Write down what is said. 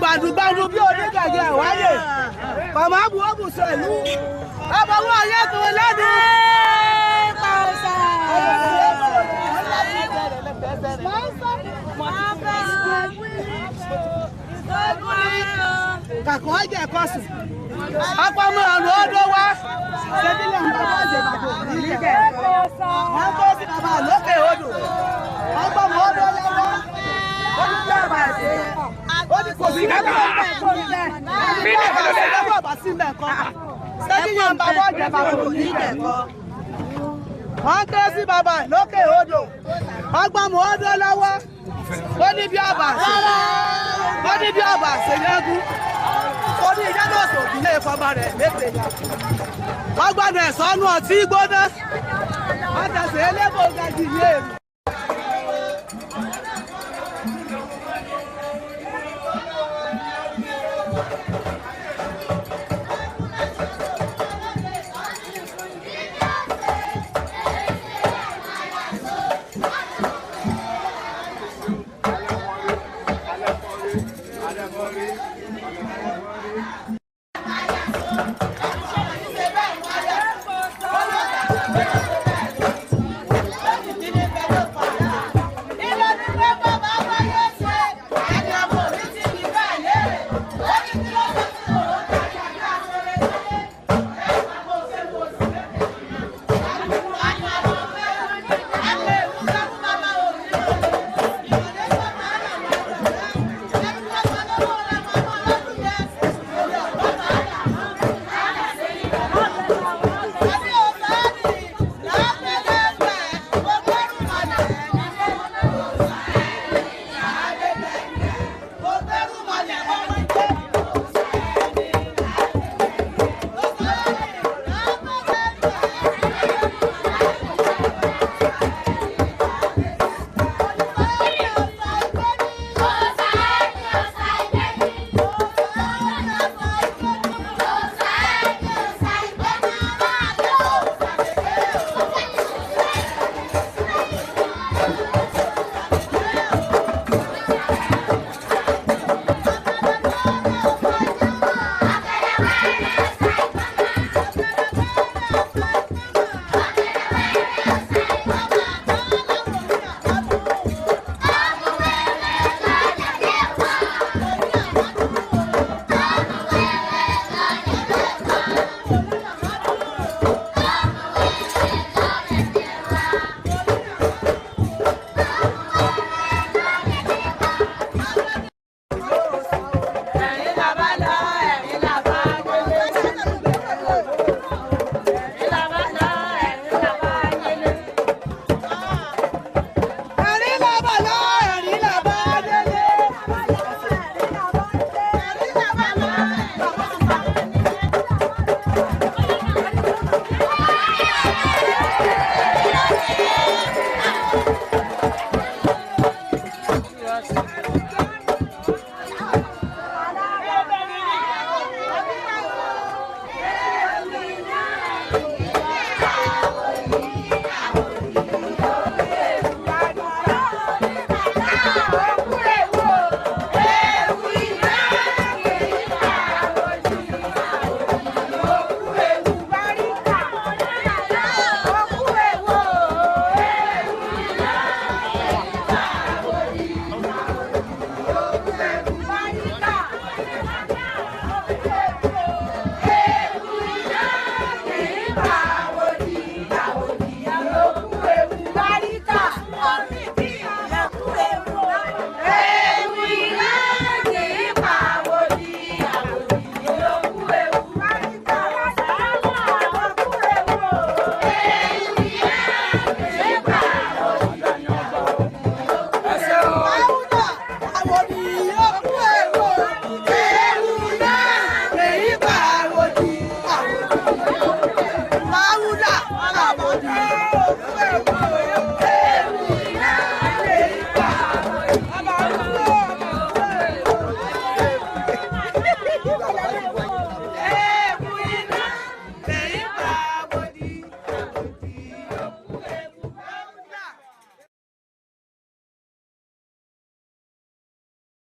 Gbàdúgbàdú bí onígbàgbé wáyé màmá bu ọ̀bùsọ̀ ìlú àbọ̀wọ́ ayé tó lẹ́nu. Kàkọ́ ọ̀jẹ̀ kọ̀sùn ọ̀pọ̀mọ ọ̀rùn ọdún wá ṣẹ́bílẹ̀ ń bàbá ọ̀jẹ̀ bàbá òní jẹ́ wọ́n kó sí bàbá lókè odò ọgbọ́mọ ọdún lọ́wọ́ ó ní bí àbá ẹ̀sẹ̀ ó ní kò sí kàkà wọ́n ké sí bàbá lókè odò ọgbọ́mọ ọdún lọ́wọ́ ó ní bí àbá ó ní bí àbá ṣèyẹ́gún ó ní ìyá náà sòbí lè fọmọ rẹ̀ lépe ya wọ́n gbọ́dọ̀ ẹ̀sọ́nù ọtí gbóná wọ́n tẹ̀sẹ̀ elébò gajì ní èrò. Thank you.